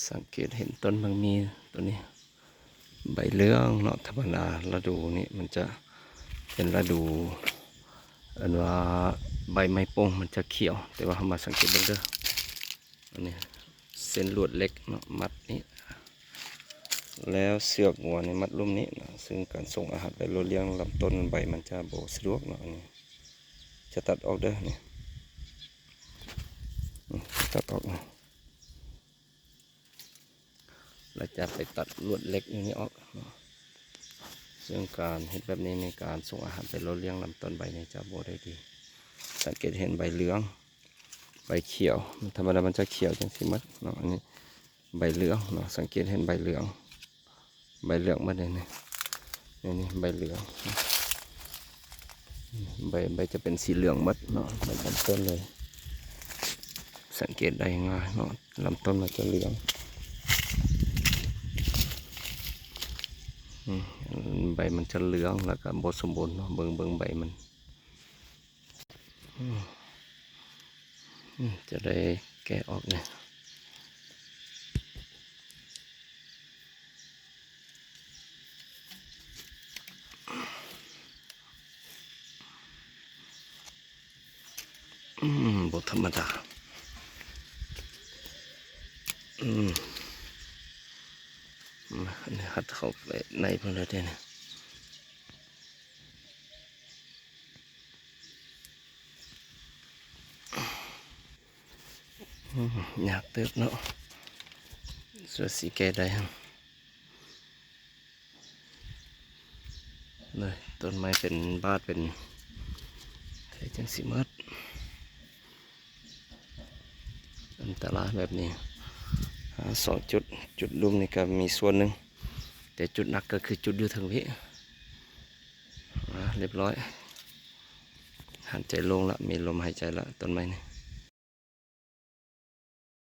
ສັງເກດເຫັນຕົ້ນໝາກມີໂຕນີ້ ໃບເຫຼືອງເນາະ. ທຳມະດາລະດູນີ້ມັນຈະເປັນລະດູ ເອີ້ນວ່າໃບໄມ້ປົ່ງມັນຈະຂຽວ, ແຕ່ວ່າເຮົາມາສັງເກດເບິ່ງເດີ. ອັນນີ້ເສັ້ນລວດເຫຼັກເນາະ ມັດນີ້ ແລ້ວເຊືອກງົວນີ້ມັດລຸ່ມນີ້ເນາະ, ຊຶ່ງການສົ່ງອາຫານໄປຫຼໍ່ລ້ຽງລຳຕົ້ນໃບມັນຈະບໍ່ສະດວກເນາະ. ອັນນີ້ຈະຕັດອອກເດີ ນີ້ ນີ້ຈະຕັດອອກ. ແລ້ວຈະໄປຕັດລວດເຫຼັກຢູ່ນີ້ອອກເນາະ, ເຊິ່ງການເຮັດແບບນີ້ໃນການສົ່ງອາຫານໄປຫຼໍ່ລ້ຽງລຳຕົ້ນໃບນີ້ຈະບໍ່ໄດ້ດີ. ສັງເກດເຫັນໃບເຫຼືອງ ໃບຂຽວ, ທຳມະດາມັນຈະຂຽວຈັ່ງຊີ້ໝົດເນາະ. ອັນນີ້ໃບເຫຼືອງເນາະ, ສັງເກດເຫັນໃບເຫຼືອງ ໃບເຫຼືອງໝົດເລີຍນີ້ ນີ້ ນີ້ໃບເຫຼືອງ ໃບ ໃບຈະເປັນສີເຫຼືອງໝົດເນາະ ໃບລຳຕົ້ນເລີຍ. ສັງເກດໄດ້ງ່າຍເນາະ ລຳຕົ້ນມັນຈະເຫຼືອງ ອືມ ໃບມັນຈະເຫຼືອງ ແລ້ວກະບໍ່ສົມບູນເນາະ. ເບິ່ງ ເບິ່ງໃບມັນ ອືມ ອືມ ຈະໄດ້ແກະອອກນີ້ ອືມ ບໍ່ທຳມະດາ ອືມ ອັນນີ້ຮັດເຂົ້າໄປໃນພຸ້ນແລ້ວເດ້ນີ້. ອືມ ຍາກເຕີບເນາະ ສ່ວນຊິແກ້ໄດ້ຫັ້ນ ເລີຍ ຕົ້ນໄມ້ເປັນບາດເປັນ ເຮັດຈັ່ງຊິໝົດ ອັນຕະລາຍແບບນີ້. ອາ ສອງຈຸດ ຈຸດລຸ່ມນີ້ກະມີສ່ວນໜຶ່ງ ແຕ່ຈຸດໜັກກະຄືຈຸດຢູ່ເທິງພີ້. ອາ ລຽບຮ້ອຍ ຫາຍໃຈໂລ່ງລະ ມີລົມຫາຍໃຈລະ ຕົ້ນໄມ້ນີ້.